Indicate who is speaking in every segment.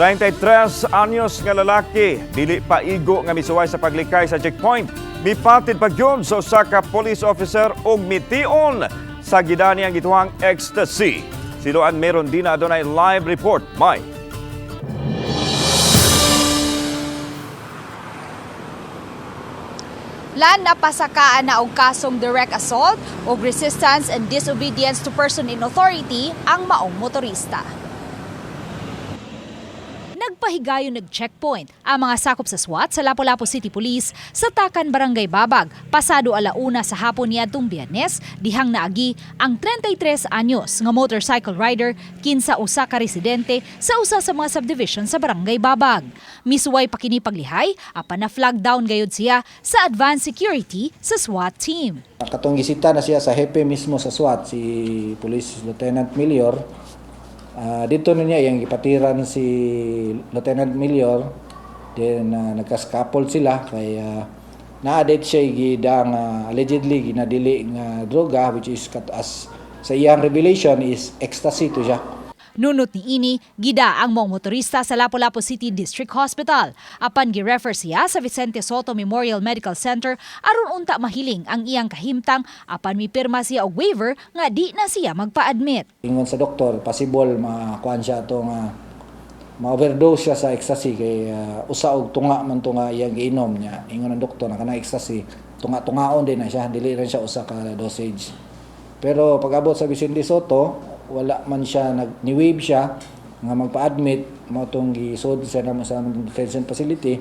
Speaker 1: 33 anyos nga lalaki, dili pa igo nga misuway sa paglikay sa checkpoint. Mipatid pa gyud sa usa ka police officer ug mition sa gidani ang gituhang ecstasy. Si Luan Meron Dina adunay live report. May.
Speaker 2: Lan napasakaan na og kasong direct assault o resistance and disobedience to person in authority ang maong motorista. Nagpahigayon nag-checkpoint ang mga sakop sa SWAT sa Lapu-Lapu City Police sa Takan, Barangay Babag, pasado 1:00 sa hapon niadtong Biyernes, dihang naagi ang 33 anyos nga motorcycle rider kinsa usa ka residente sa usa sa mga subdivision sa Barangay Babag. Misuway pa kini paglihay apan na flag down gayud siya sa advanced security sa SWAT team.
Speaker 3: Katong gisita na siya sa hepe mismo sa SWAT, si Police Lieutenant Milior. Dito na niya iyang gipatiran si Lieutenant Milior. Then nagka-scuffle sila kay naa-date siya gidang allegedly ginadili nga droga, which is as sa iyang revelation is ecstasy to siya.
Speaker 2: Nunot ni ini, gida ang maong motorista sa Lapu-Lapu City District Hospital. Apan gi-refer siya sa Vicente Soto Memorial Medical Center aron unta mahiling ang iyang kahimtang, apan mipirma siya og waiver nga di na siya magpa-admit.
Speaker 3: Ingon sa doktor, possible makuan siya ato nga ma-overdose siya sa ecstasy kay usa og tunga man to nga iyang giinom niya. Ingon ang doktor na kanang ecstasy, tunga-tungaon din na siya, dili rin siya usa ka dosage. Pero pag-abot sa Vicente Soto, wala man siya nag ni-waive siya nga magpa-admit, mao tong gisod siya namo sa among detention facility.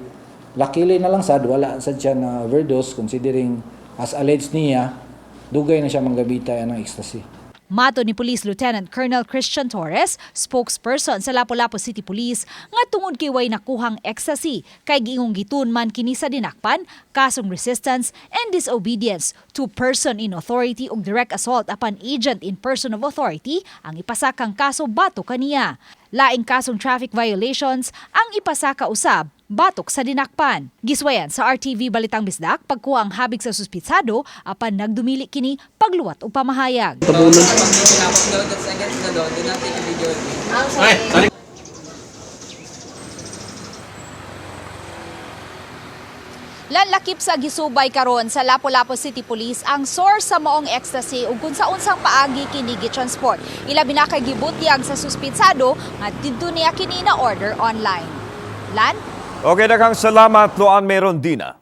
Speaker 3: Luckily na lang sad wala sad siya na overdose, considering as alleged niya dugay na siya manggabita ng ecstasy.
Speaker 2: Mato ni Police Lieutenant Colonel Christian Torres, spokesperson sa Lapu-Lapu City Police, nga tungod kay way nakuhang ecstasy, kay giingong gitun man kini sa dinakpan, kasong resistance and disobedience to person in authority ug direct assault upon agent in person of authority ang ipasakang kaso batok kaniya. Laing kasong traffic violations ang ipasaka usab batok sa dinakpan. Giswayan sa RTV Balitang Bisdak pagkuha ang habig sa suspitsado, apan nagdumili kini pagluwat og pamahayag.
Speaker 4: Pina-upload, that's against the law. Do not take a video with me.
Speaker 2: Lanlakip sa gisubay karon sa Lapu-Lapu City Police ang source sa maong ecstasy ug kung sa unsang paagi kini gitransport. Ilabi na kay gibutyag sa suspitsado nga didto niya kini na order online. Lan?
Speaker 1: Okay, daghang salamat, Luan Merondina.